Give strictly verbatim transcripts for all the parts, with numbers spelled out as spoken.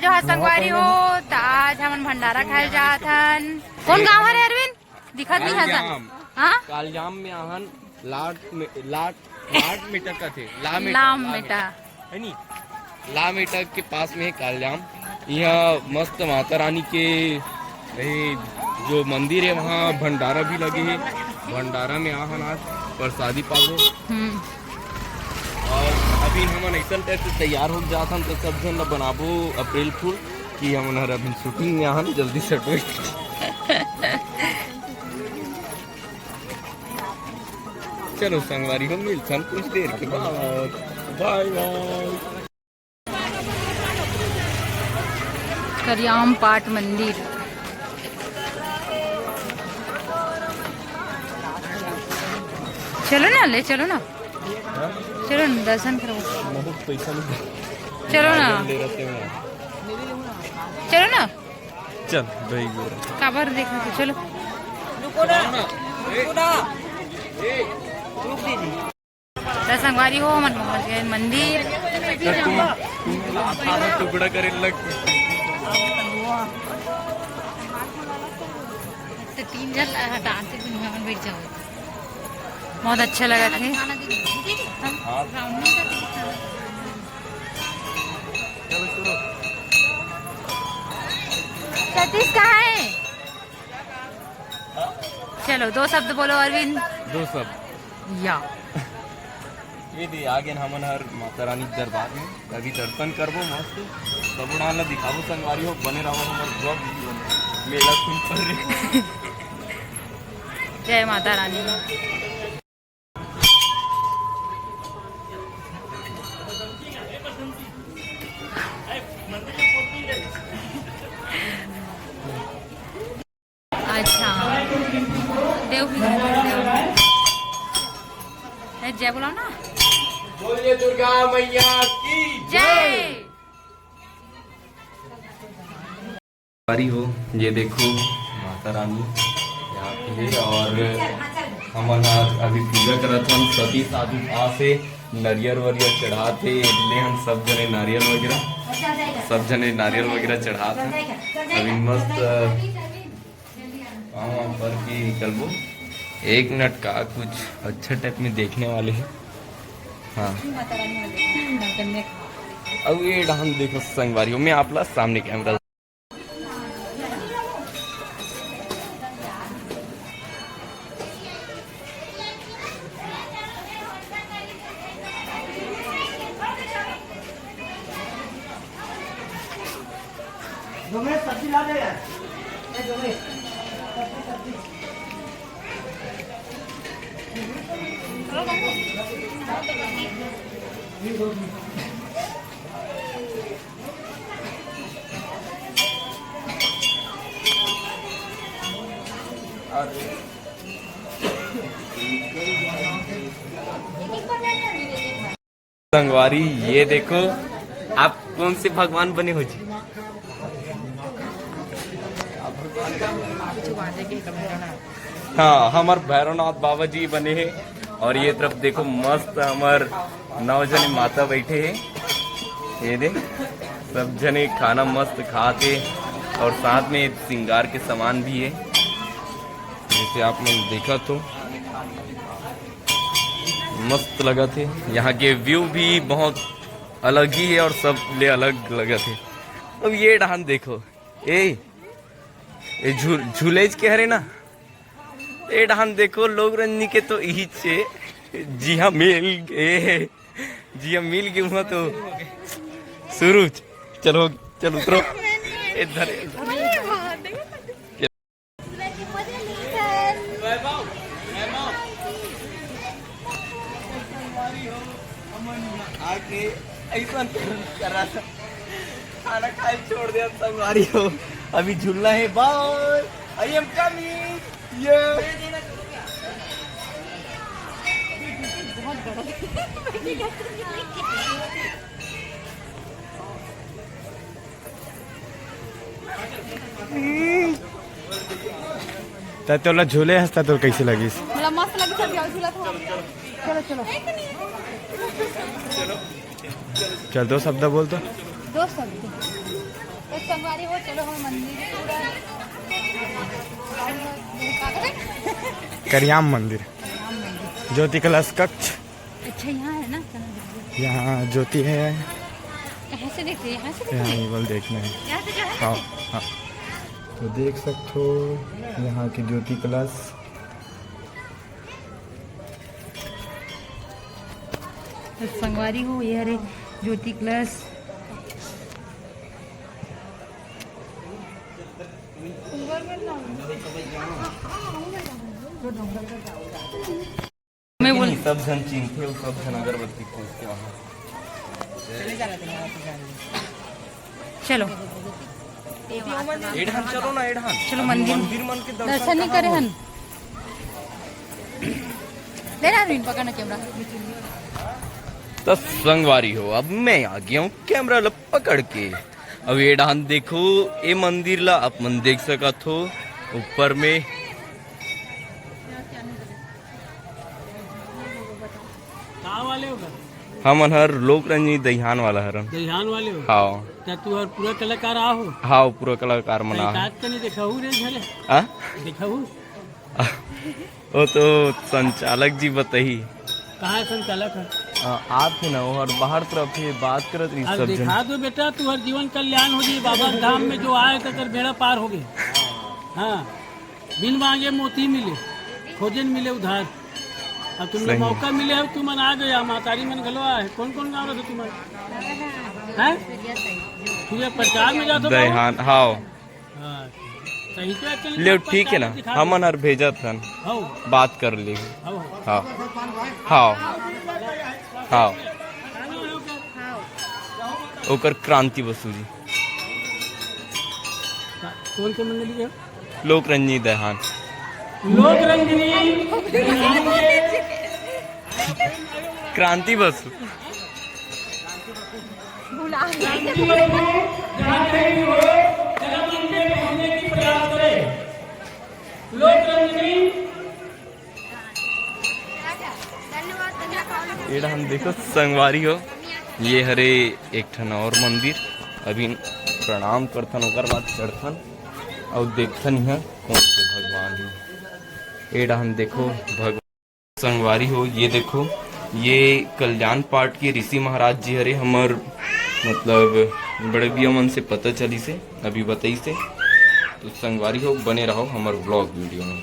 जो हा संगवारी हो, त आज हमन भंडारा खाए जात हन। कौन गांव हरे अरविंद? दिखत नहीं है सर। कालजाम। हाँ? कालजाम में आहन लाट में, लाट, लाट मेटा कथे, ला मेटा, लाम ला मेटा। मेटा। है नी? ला मेटा के पास में है कालजाम। यहाँ मस्त माता रानी के, ए, जो मंदिर है, वहाँ भंडारा भी लगे है। भंडारा में आहन आज प्रसादी पाबो। हम्म। और अभी हमन ऐसन टाइप से तैयार हो जात हन, तो सब झन ला बनाबो अप्रैल फूल कि हमन हर अभी शूटिंग में आहन, जल्दी से हटो। चलो संगवारी हो, मिलथन कुछ देर के बाद। बाय बाय। करियाम पाट मंदिर। चलो ना, ले चलो ना। हाँ? चलो ना, दर्शन करो। बहुत पैसा नहीं। चलो ना। दे रहते हैं। चलो ना। चल भाई, गोरा। काबर देखा तो चलो। रुको ना, रुको ना। रुक दीजिए। त संगवारी हो, हमन पहुंच गए मंदिर। तो तुम, तुम आधा टुकड़ा करे लग। तो तीन जन हटाते भी नहीं, हमन बैठ जाओ। बहुत अच्छा लगा थे। हाँ। चलो शुरू। सतीश कहाँ है? चलो, दो शब्द बोलो अरविंद। दो शब्द। या। ये दे, आगे हमन हर माता रानी के दरबार में अभी दर्शन करबो मस्त। सब उड़ान ला दिखाबो संगवारी हो, बने रहो हमर vlog video में। मेला सुन पर रे। जय माता रानी। अच्छा, देव की जय। ए, जय बोला ना। बोलिए दुर्गा मैया की जय। जय। संगवारी हो, ये देखो माता रानी यहाँ पे है और हमन आज अभी पूजा करत हन। सती साधु पास है, नरियर वरियर चढ़ात हे, ले हन सब जने नारियल वगैरह, सब जने नारियल वगैरह चढ़ात हन। अभी मस्त पाँव पर के निकलबो। एक मिनट का कुछ अच्छा टाइप में देखने वाले हैं। हाँ, अब ये डांस देखो संगवारी हो, मैं आप ला सामने कैमरा संगवारी, ये देखो, आप कौन से भगवान बने हो जी? हाँ, हमर भैरवनाथ बाबा जी बने हैं। और ये तरफ देखो, मस्त हमर नौ जने माता बैठे हैं। ये दे, सब जने खाना मस्त खात हे और साथ में श्रृंगार के सामान भी है। जैसे आप मन देखत हो, मस्त लगत हे। यहाँ के व्यू भी बहुत अलग ही है और सब ले अलग लगत हे। अब ये डहान देखो, ए, ए झू-, झूलेच के हरे ना, ए डहान देखो, लोग रंजनी के तो इही छे, जिहाँ मिल गे, जिहाँ मिल गे, वहाँ तो शुरू। चलो, चलो उतरो। ए धरे। आके ऐसा करा, खाना खाए छोड़ दिया संगवारी हो। अभी झूलना है, bye, I am coming, ये। त तोला झूले हंसता तो कैसे लगिस? मोला मस्त लगिस, अभी और झूला था। चलो, चलो। चल, दो शब्द बोल तो। दो शब्द। तो संगवारी हो, चलो हम मंदिर पूरा करियाम मंदिर, ज्योति कलश कक्ष। अच्छा, यहाँ है ना? यहाँ ज्योति है। यहाँ से देखते हैं, यहाँ से देखते यहाँ हैं। ये वाला देखना है। यहाँ से जो है ना? हाँ, हाँ। तो देख सकते हो यहाँ की ज्योति कलश। तो संगवारी हो, ये हरे ज्योति कलश। मैं बोल नहीं, सब झन चिन्हथे, वो सब झन अगरबत्ती खोजथे वहाँ। चलो। एडहन चलो ना, एडहन। चलो, मंदिर मंदिर मन के दर्शन दर्शन नहीं करे हन। ले रहा अरविंद, पकड़ना कैमरा। तो संगवारी हो, अब मैं आ गया हूँ कैमरा ल पकड़ के। अब एडहन देखो, ए मंदिर ला आप मन देख सकत हो ऊपर में। कहाँ वाले हो? हमन हर लोक रंजनी दहियान वाला हरन। दहियान वाले हो? हाँ। क्या तू हर पूरा कलाकार आ हो? हाँ, पूरा कलाकार मन आ। काट के नहीं देखा हूँ रे घरे। हाँ? देखा हूँ। वो तो संचालक जी बताही। कहाँ है संचालक है? आ, आप ही ना, वो हर बाहर तरफ ही बात करत रही अब सब जन। दिखा दो बेटा, तू हर जीवन कल्याण हो जी। बाबा धाम में जो आए तो कर बेड़ा पार हो गए। हाँ, बिन मांगे मोती मिले, खोजन मिले उधार। अब तुम लोग सही। मौका मिले हो, तुम मन आ गया, मातारी मन घलो आए। कौन कौन गाँव रहे तुम? हैं? सूर्य प्रचार में जाते हो? दहियान, हाँ। हाँ, सही तो है, चलिए, ले, ठीक है ना, दिखा दो। हमन हर भेजत हन, हाँ। बात कर ले। हाँ। हाँ, हाँ, हाँ। ओकर क्रांति बसु जी। कौन से मंडली के हो? लोक रंजनी दहियान। लोक रंजनी दहियान के क्रांति बसु। भुला गए। जहाँ कहीं भी हो, जरा मन पे पहुँचने की प्रयास करें। लोक रंजनी। एडहन देखो संगवारी हो, ये हरे एक ठन और मंदिर। अभी प्रणाम करथन, ओकर बाद चढ़थन और देखथन यहाँ कौन से भगवान है। एडहन देखो भगवान। संगवारी हो, ये देखो, ये कल्याण पाठ के ऋषि महाराज जी हरे, हमर मतलब बड़े भैया मन से पता चलिसे, अभी बताइसे। तो संगवारी हो, बने रहो हमर vlog video में।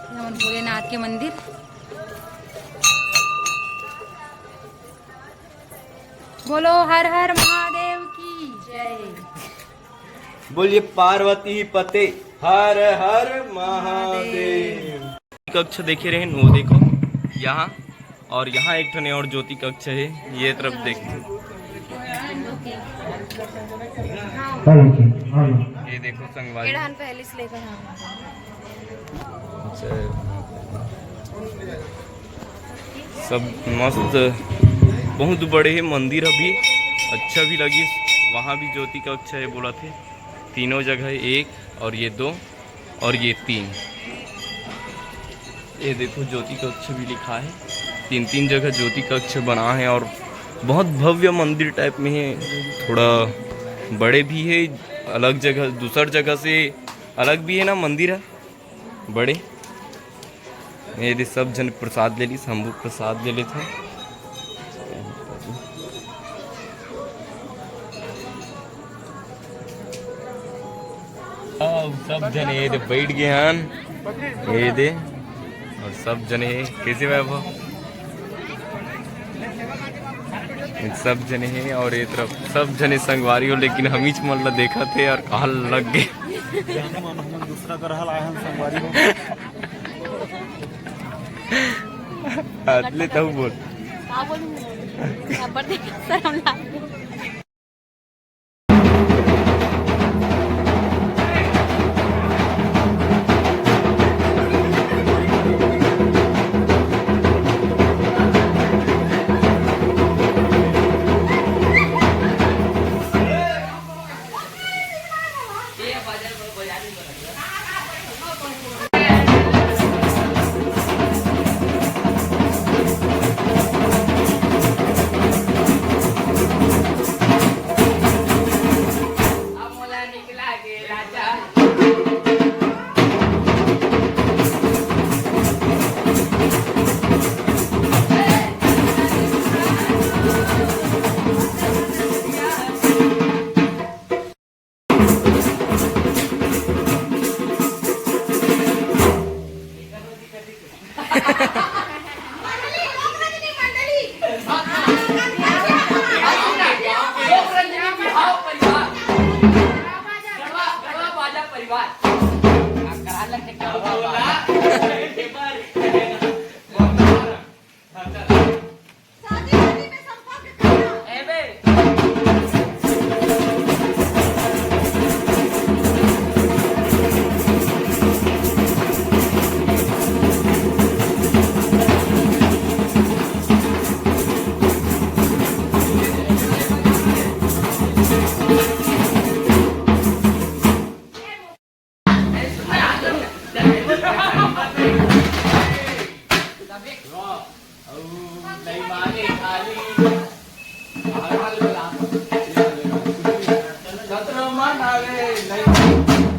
हमर भोलेनाथ के मंदिर। बोलो हर हर महादेव की जय। बोलिए पार्वती पते हर हर महादेव। कक्ष देखे रहे, वो देखो यहाँ, और यहाँ एक ठने और ज्योति कक्ष है, ये तरफ देखो। ये देखो संगवारी। एडहन पहले से लेकर हाँ। सब मस्त, बहुत बड़े है मंदिर, अभी अच्छा भी लगी। वहाँ भी ज्योति कक्ष है बोला थे, तीनों जगह, एक और ये दो और ये तीन। ये देखो ज्योति कक्ष भी लिखा है, तीन तीन जगह ज्योति कक्ष बना है और बहुत भव्य मंदिर type में है। थोड़ा बड़े भी है, अलग जगह, दूसर जगह से अलग भी है ना मंदिर है। बड़े। ये दे सब झन प्रसाद ले लिस, हम भी प्रसाद ले लेथन। आओ, सब झन ये दे बैठ गए हन, ये दे, और सब झन ये कैसे वैभव? सब झने हे और ये तरफ सब झने संगवारी हो, लेकिन हमीच मन ला देखत हे और कहल लग गे। जानू मन हमन दूसरा ग्रह ला आए हन संगवारी हो। आदले तहु बोल। का बोलूं? अब्बड़ देख शरम लागे। अउ नहीं माने खाली। सत्रह मन आवे, नहीं।